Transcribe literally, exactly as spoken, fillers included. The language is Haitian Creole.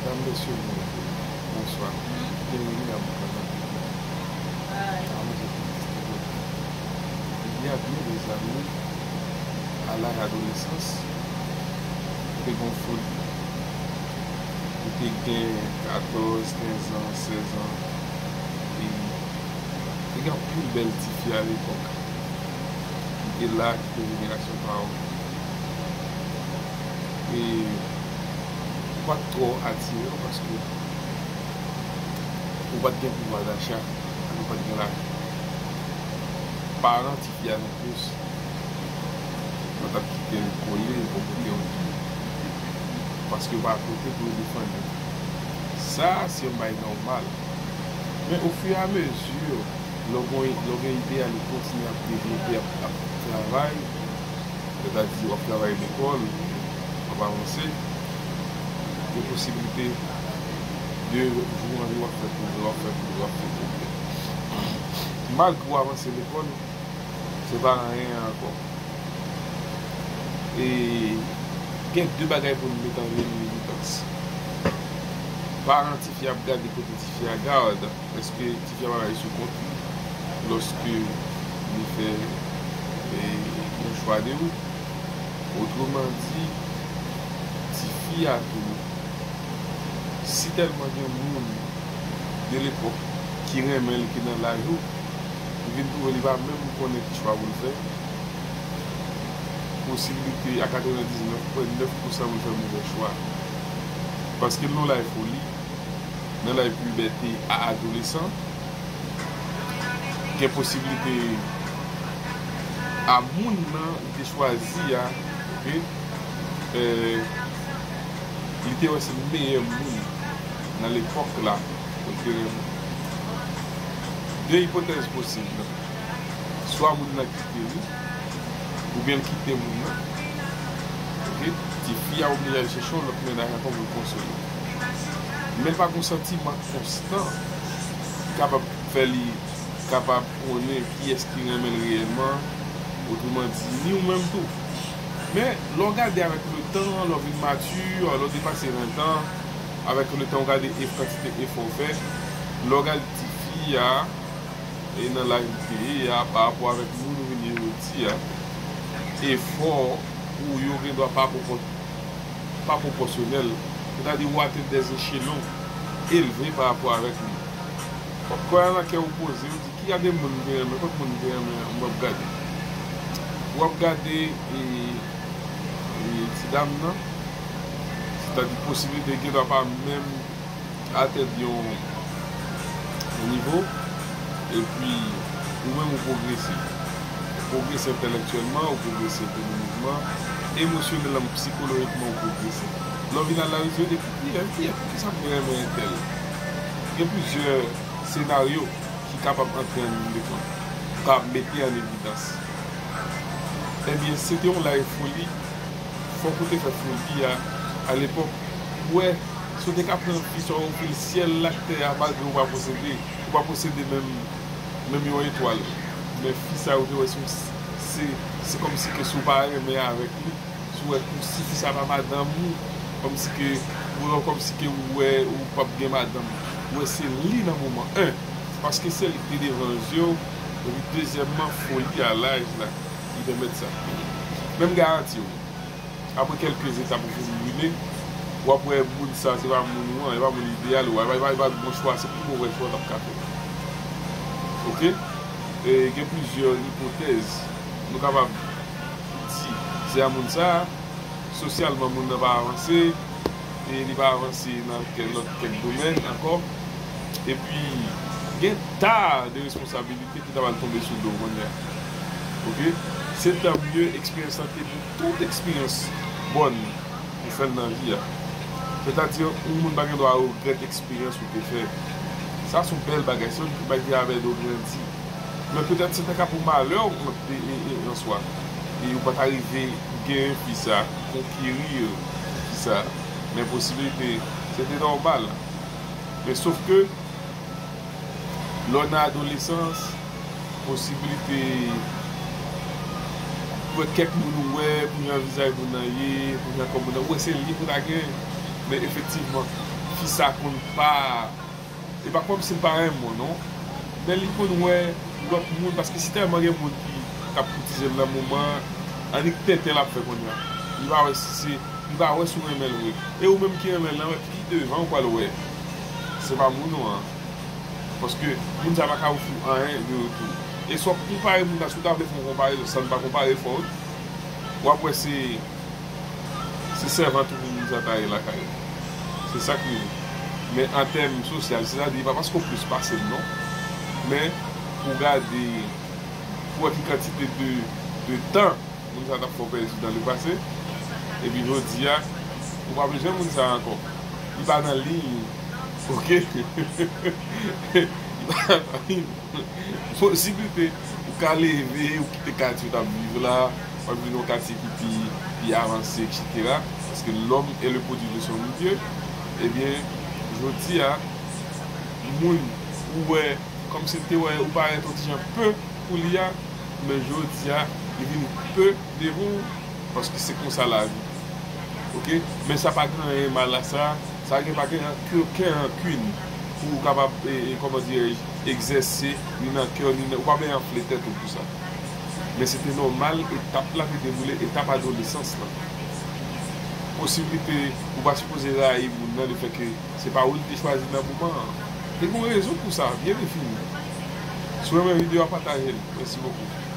Medam, mesye, bonswa. Byenvini a Mouvman Nan Bib la. Avan se pou distinge. Bib la di, mezanmi, a laj adolesans, ou te gen foli. Ou te gen katòz, kenz an, sèz an. E te gen anpil bèl tifi alepòk. Ki te la, ki te jenerasyon pa w. E ou pa t twò atire yo paske ou pa t gen pouvwa dacha, ou pa t gen lajan. Paran tifi a non plis pa t ap kite l kole bò kote yo tou, paske yo pa pote pou yo defann yo. Sa, se yon bagay nòmal. Men, ofiramezi, lè w gen, lè w gen ideal, ou kontinye ap devlope, ap, ap travay, sètadi w ap travay lekòl, w ap avanse, gen posiblite de jou an jou w ap fè pwogrè, w ap fè pwogrè, w ap fè pwogrè. Malgre w avanse lekòl, se pa anyen ankò. E gen de bagay pou n met an vye nan militans. Paran tifi ap gade kote tifi a gad, èske tifi a pa bay sou kont li lòske li fè, e, yon chwa de wout? Otreman di, tifi a tou, si tèlman gen moun de lepòk ki renmen l, ki nan laj ou, ou vin twouve li pa menm konnen ki chwa pou l fè, posiblite a katrevendiznèf pwen nèf pousan pou l fè movè chwa. Paske l nan laj foli, nan laj pibète a adolesan, gen posiblite a moun nan li te chwazi a, oke, eh, li te wè se meyè moun nan lepòk la pou l te renmen. De ipotèz posib. Swa moun nan kite li, oubyen l kite moun nan. Oke? Tifi a oblije al chèche yon lòt mennaj ankò pou l konsole. Men l pa gen yon santiman konstan ki kapab fè li kapab konnen kiyès ki renmen l reyèlman, otreman di, ni ou menm tou. Men, lè w gade avèk letan, lè w vin mati, lè w depase ven tan, avèk letan, w gade e kantite efò w fè, lè w gade tifi a, e nan laj li te ye a, pa rapò avèk moun ou vin ye jodi a, efò ou yo gendwa pa pwopò-, pa pwopòsyonèl, sètadi ou atenn dè echelon elve pa rapò avèk li. Kòm kò a nan kè ou poze, ou di, "Ki jan de moun m te renmen, kot moun m te renmen m ap gade?" W ap gade, e, e, ti dam nan, sètadi posiblite gendwa pa menm atèn yon, yon nivo, epi ou menm ou pwogrese. Ou pwogrese entèlèktyèlman, ou pwogrese ekonomikman, emosyonèlman, sikolojikman, ou pwogrese. Lè w vin al nan rezo, w di, "Kiyès, kiyès, poukisa m te renmen entèl?" Gen plizyè senaryo ki kapab antre an liy de kont, ou kapab mete an evidans. Ebyen, se te yon laj foli, fòk ou te fè foli a, alepòk, ou wè, si w te ka pran fi sa w ofri l syèl la ak tè a, malgre ou pa posede, ou pa posede menm, menm yon etwal. Men fi sa ou te wè se, se, se kòmsi ke si w pa renmen avèk li, si w wè kou si fi sa pa madanm ou, kòmsi ke, ou wè kòmsi ke ou wè ou p ap gen madanm. Ou wè se li nan moman en, paske se li ki te devan je w, epi dezyèmman, foli a, laj la, ki pèmèt sa. Men m garanti w, apre kèlke etap ou fin brile, w ap wè moun sa, se pa moun ou an, e pa moun ideyal ou an, e pa, e pa, e pa bon chwa, se pi movè chwa w t ap ka fè. Oke? E gen plizyè ipotèz nou kapab di, se a moun sa, sosyalman moun nan pa avanse, e li pa avanse nan kèk lòt kèk domèn ankò. Epi, gen ta de responsabilite ki ta pral tonbe sou do w kounye a. Oke? Se tanmye eksperyans lan te bon, tout eksperyans bòn ou fè l nan vi a. Sètadi, yon moun pa gen dwa regrèt eksperyans ou te fè. Sa se yon bèl bagay, se yon bagay ki avè do grandi. Men petèt se te ka pou malè w an, e, e, e, an swa. E ou pa ta rive gen fi sa, konkeri fi sa. Men posiblite, se te nòmal. Men sof ke, lè w nan adolesans, posiblite pou wè kèk moun ou wè, pou jan vizaj moun nan ye, pou jan kò moun nan, ou wè se li pou ta gen. Men efektivman, Fi sa konn pa, e pa kòmsi l pa renmen w non, men li konn wè lòt moun, paske si tèlman gen moun ki, k ap koutize l nan moman an, annik tenten l ap fè kounye a. Li pa wè si se, li pa wè si w renmen l vre. E ou menm ki renmen l lan, ki devan ou pral wè. Se pa moun ou an. Paske moun sa pa ka ofri w anyen de retou. E si w ap konpare moun sa, si w ta vle fè yon konparezon, san n pa konpare fò wi, w ap wè se, se sèvant ou pou moun sa ta ye lakay ou. Se sa k rive. Men an tèm sosyal, sètadi, e pa paske w plis pase l non. Men pou w gade, pou w wè ki kantite de, de tan moun sa t ap fè w pèdi nan lepase, epi jodi a, ou pa bezwen moun sa ankò. Li pa nan liy ou. Oke? Li pa nan liy ou. Posiblite ou ka leve, ou kite katye ou t ap viv la, w al vin nan yon katye ki pi, pi avanse, etsetera. Paske l'homme est le produit de son milieu. Ebyen, jodi a, moun ou wè, kòmsi l te wè ou parèt yon ti jan pe pou li a, men jodi a, li vin pe devan w, paske se konsa lavi. Oke? Men sa pa gen anyen mal a sa, sa gen pa gen okenn rankin pou ou kapab, e, e, kòman dirèj, egzèse ni nan kè w, ni nan, ou pa bezwen anfle tèt ou pou sa. Men se te nòmal, etap la te dewoule, etap adolesans lan. Posiblite ou pa sipoze rayi moun nan lefètke se pa ou li te chwazi nan moman an. Te gen yon rezon pou sa, byen defini. Si w renmen videyo a, pataje l. Mèsi bokou.